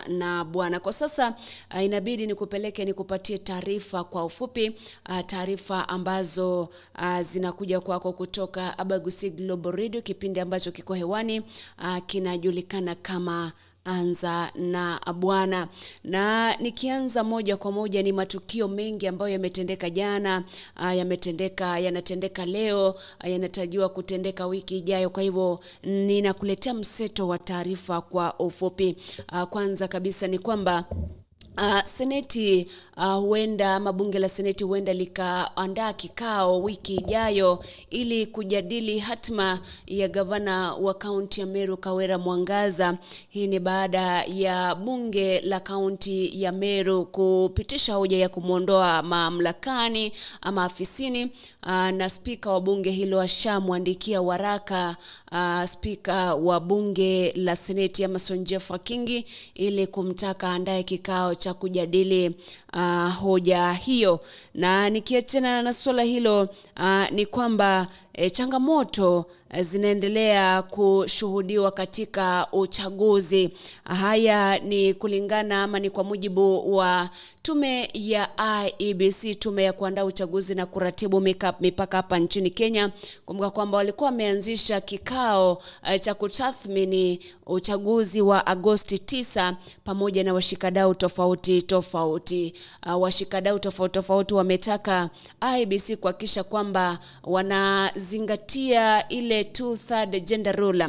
Na bwana, kwa sasa inabidi nikupeleke nikupatie taarifa kwa ufupi, taarifa ambazo zinakuja kwako kutoka Abagusi Global Radio, kipindi ambacho kiko hewani kinajulikana kama Anza na Bwana. Na nikianza moja kwa moja, ni matukio mengi ambayo yametendeka jana, yametendeka, yanatendeka leo, yanatarajiwa kutendeka wiki ijayo. Kwa hivyo ninakuletea mseto wa taarifa kwa ufupi. Kwanza kabisa ni kwamba Seneti huenda ama bunge la Seneti huenda likaandaa kikao wiki ijayo ili kujadili hatma ya gavana wa kaunti ya Meru Kawira Mwangaza. Hii ni baada ya bunge la kaunti ya Meru kupitisha hoja ya kumwondoa mamlakani ama afisini, na spika wa bunge hilo ashamwandikia waraka spika wa bunge la Seneti Amason Jeffrey Kingi ili kumtaka andae kikao cha kujadili hoja hiyo. Na nikiachana na swala hilo, ni kwamba changamoto zinaendelea kushuhudiwa katika uchaguzi. Haya ni kulingana ama ni kwa mujibu wa tume ya IEBC, tume ya kuandaa uchaguzi na kuratibu mipaka hapa nchini Kenya. Kumbuka kwamba walikuwa wameanzisha kikao cha kutathmini uchaguzi wa Agosti 9 pamoja na washikadau tofauti tofauti. Washikadau tofauti tofauti wametaka IEBC kuhakikisha kwamba wanazingatia ile 2/3 gender rule,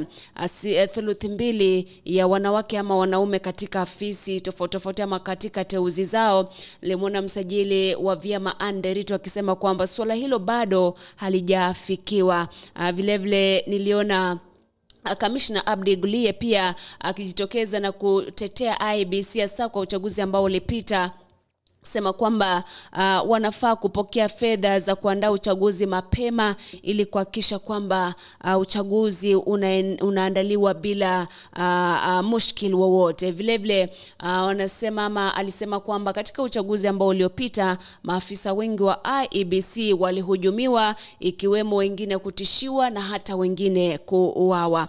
theluthi mbili ya wanawake ama wanaume katika afisi tofauti tofauti ama katika teuzi zao. Nilimwona msajili wa vyama Anderito akisema kwamba suala hilo bado halijafikiwa. Vile vile niliona Kamishna Abdi Gulie pia akijitokeza na kutetea IEBC hasa kwa uchaguzi ambao ulipita, sema kwamba wanafaa kupokea fedha za kuandaa uchaguzi mapema ili kuhakikisha kwamba uchaguzi unaandaliwa bila mushkil wowote. Vile vile wanasema ama alisema kwamba katika uchaguzi ambao uliopita maafisa wengi wa IEBC walihujumiwa, ikiwemo wengine kutishiwa na hata wengine kuuawa.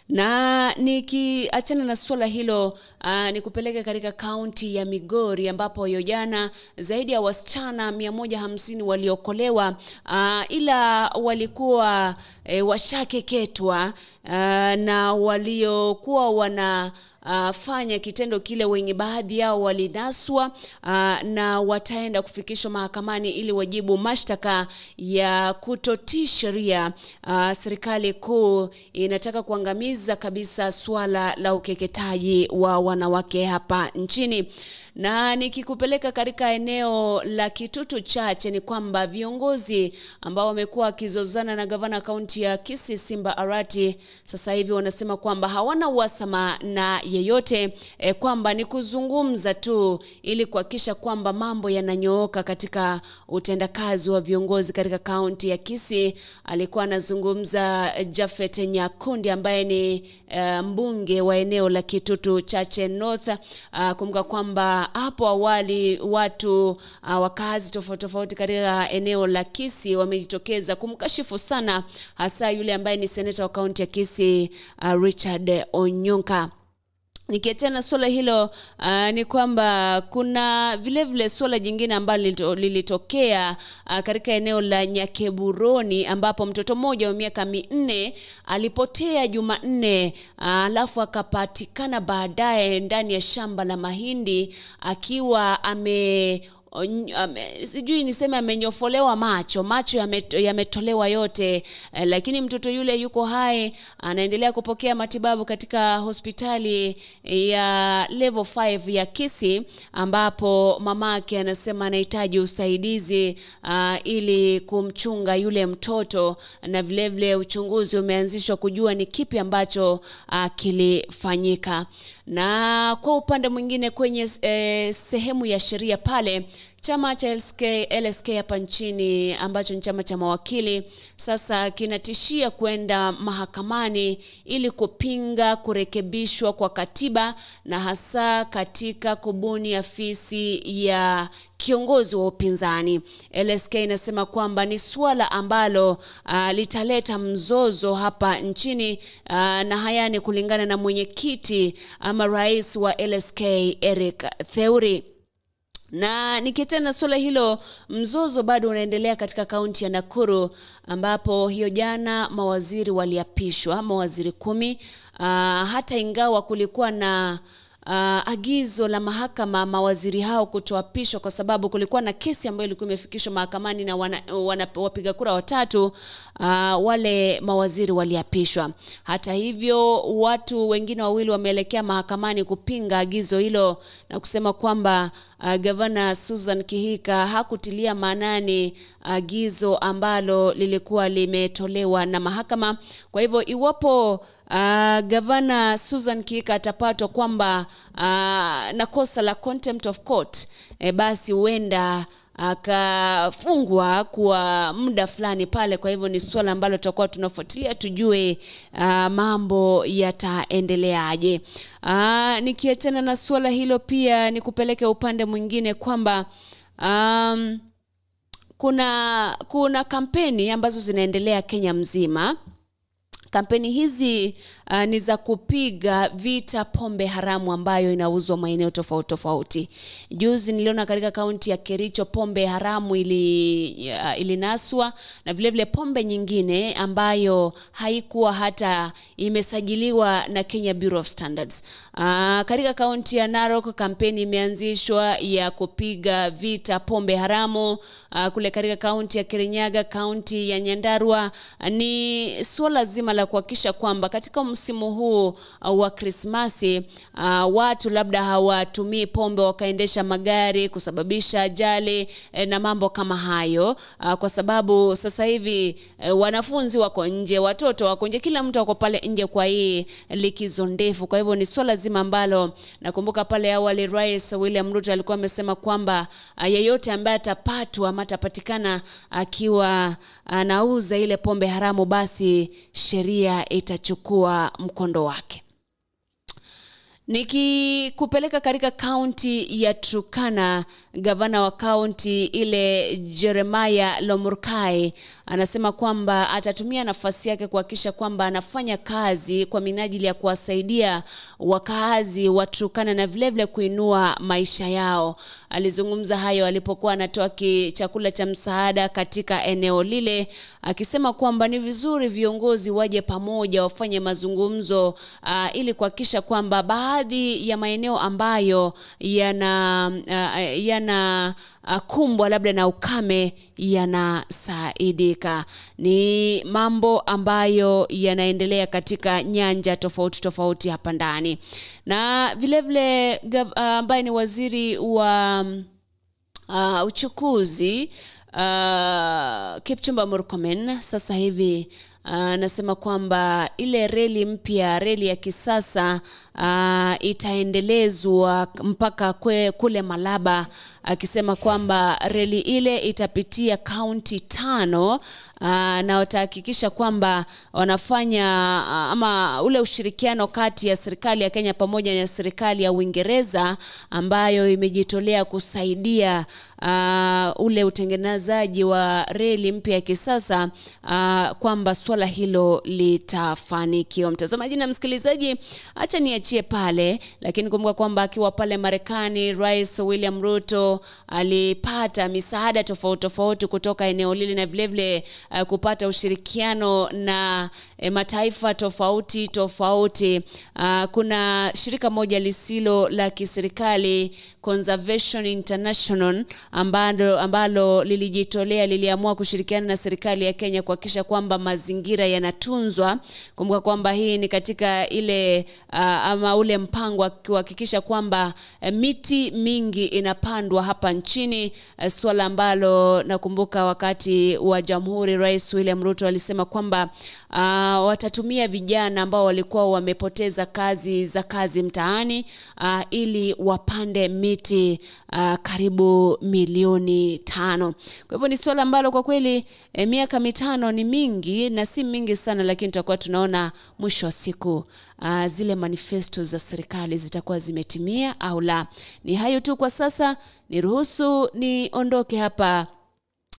Na nikiachana na swala hilo, nikupeleke katika kaunti ya Migori ambapo hiyo jana zaidi ya wasichana 150 waliokolewa, ila walikuwa washakeketwa, na waliokuwa wana fanya kitendo kile wenye baadhi yao walinaswa, na wataenda kufikishwa mahakamani ili wajibu mashtaka ya kutotii sheria. Serikali kuu inataka kuangamiza kabisa swala la ukeketaji wa wanawake hapa nchini. Na nikikupeleka katika eneo la Kitutu Chache ni kwamba viongozi ambao wamekuwa wakizozana na gavana kaunti ya Kisii Simba Arati sasa hivi wanasema kwamba hawana uhasama na yeyote, kwamba ni kuzungumza tu ili kuhakikisha kwamba mambo yananyooka katika utendakazi wa viongozi katika kaunti ya Kisii. Alikuwa anazungumza Jafet Nyakundi ambaye ni mbunge wa eneo la Kitutu Chache North. Kumbuka kwamba hapo awali watu wakazi tofauti tofauti katika eneo la Kisii wamejitokeza kumkashifu sana, hasa yule ambaye ni seneta wa kaunti ya Kisii Richard Onyonka. Nikiachana swala hilo, ni kwamba kuna vile vile swala jingine ambalo lilitokea katika eneo la Nyakeburoni ambapo mtoto mmoja wa miaka 4 alipotea Jumanne, alafu akapatikana baadaye ndani ya shamba la mahindi akiwa sijui niseme amenyofolewa macho yametolewa yote, lakini mtoto yule yuko hai, anaendelea kupokea matibabu katika hospitali ya level 5 ya Kisii ambapo mamake anasema anahitaji usaidizi ili kumchunga yule mtoto, na vile vile uchunguzi umeanzishwa kujua ni kipi ambacho kilifanyika. Na kwa upande mwingine kwenye sehemu ya sheria pale Chama cha LSK hapa nchini ambacho ni chama cha mawakili sasa kinatishia kwenda mahakamani ili kupinga kurekebishwa kwa katiba na hasa katika kubuni afisi ya kiongozi wa upinzani. LSK inasema kwamba ni suala ambalo litaleta mzozo hapa nchini, na haya ni kulingana na mwenyekiti ama rais wa LSK Eric Theuri. Na nikiachana suala hilo, mzozo bado unaendelea katika kaunti ya Nakuru ambapo hiyo jana mawaziri waliapishwa, mawaziri 10, hata ingawa kulikuwa na agizo la mahakama mawaziri hao kutoapishwa kwa sababu kulikuwa na kesi ambayo ilikuwa imefikishwa mahakamani na wapiga kura watatu, wale mawaziri waliapishwa. Hata hivyo, watu wengine wawili wameelekea mahakamani kupinga agizo hilo na kusema kwamba Gavana Susan Kihika hakutilia maanani agizo ambalo lilikuwa limetolewa na mahakama. Kwa hivyo iwapo Gavana Susan Kihika atapatwa kwamba na kosa la contempt of court, basi huenda akafungwa kwa muda fulani pale. Kwa hivyo ni swala ambalo tutakuwa tunafuatilia tujue mambo yataendeleaje. Nikiachana na swala hilo, pia nikupeleke upande mwingine kwamba kuna kampeni ambazo zinaendelea Kenya mzima. Kampeni hizi ni za kupiga vita pombe haramu ambayo inauzwa maeneo tofauti tofauti. Juzi niliona katika kaunti ya Kericho pombe haramu ilinaswa, na vile vile pombe nyingine ambayo haikuwa hata imesajiliwa na Kenya Bureau of Standards. Katika kaunti ya Narok kampeni imeanzishwa ya kupiga vita pombe haramu. Kule katika kaunti ya Kirinyaga, kaunti ya Nyandarua, ni suala zima la kuhakikisha kwamba katika msimu huu wa Krismasi watu labda hawatumii pombe wakaendesha magari kusababisha ajali na mambo kama hayo, kwa sababu sasa hivi wanafunzi wako nje, watoto wako nje, kila mtu wako pale nje kwa hii likizo ndefu. Kwa hivyo ni swala zima ambalo nakumbuka pale awali Rais William Ruto alikuwa amesema kwamba yeyote ambaye atapatwa ama atapatikana akiwa anauza ile pombe haramu, basi sheria itachukua mkondo wake. Nikikupeleka katika kaunti ya Turkana, gavana wa kaunti ile Jeremiah Lomurkai anasema kwamba atatumia nafasi yake kuhakikisha kwamba anafanya kazi kwa minajili ya kuwasaidia wakazi wa Turkana na vile vile kuinua maisha yao. Alizungumza hayo alipokuwa anatoa chakula cha msaada katika eneo lile, akisema kwamba ni vizuri viongozi waje pamoja wafanye mazungumzo ili kuhakikisha kwamba baadhi ya maeneo ambayo yana kumbwa labda na ukame yanasaidika. Ni mambo ambayo yanaendelea katika nyanja tofauti tofauti hapa ndani. Na vile vile ambaye ni waziri wa uchukuzi Kipchumba Murkomen sasa hivi anasema kwamba ile reli mpya, reli ya kisasa itaendelezwa mpaka kule Malaba, akisema kwamba reli ile itapitia kaunti 5, na watahakikisha kwamba wanafanya ama ule ushirikiano kati ya serikali ya Kenya pamoja na serikali ya Uingereza ambayo imejitolea kusaidia ule utengenezaji wa reli mpya ya kisasa, kwamba swala hilo litafanikiwa. Mtazamaji na msikilizaji, acha niachie pale, lakini kumbuka kwamba akiwa pale Marekani, Rais William Ruto alipata misaada tofauti tofauti kutoka eneo lile na vile vile kupata ushirikiano na mataifa tofauti tofauti. Kuna shirika moja lisilo la kiserikali Conservation International ambalo lilijitolea, liliamua kushirikiana na serikali ya Kenya kuhakikisha kwamba mazingira yanatunzwa. Kumbuka kwamba hii ni katika ile ama ule mpango wa kuhakikisha kwamba miti mingi inapandwa hapa nchini, swala ambalo nakumbuka wakati wa Jamhuri Januari, Rais William Ruto alisema kwamba watatumia vijana ambao walikuwa wamepoteza kazi za kazi mtaani ili wapande miti karibu 5 milioni. Kwa hivyo ni suala ambalo kwa kweli miaka 5 ni mingi na si mingi sana, lakini tutakuwa tunaona mwisho wa siku zile manifesto za serikali zitakuwa zimetimia au la. Ni hayo tu kwa sasa, niruhusu niondoke hapa.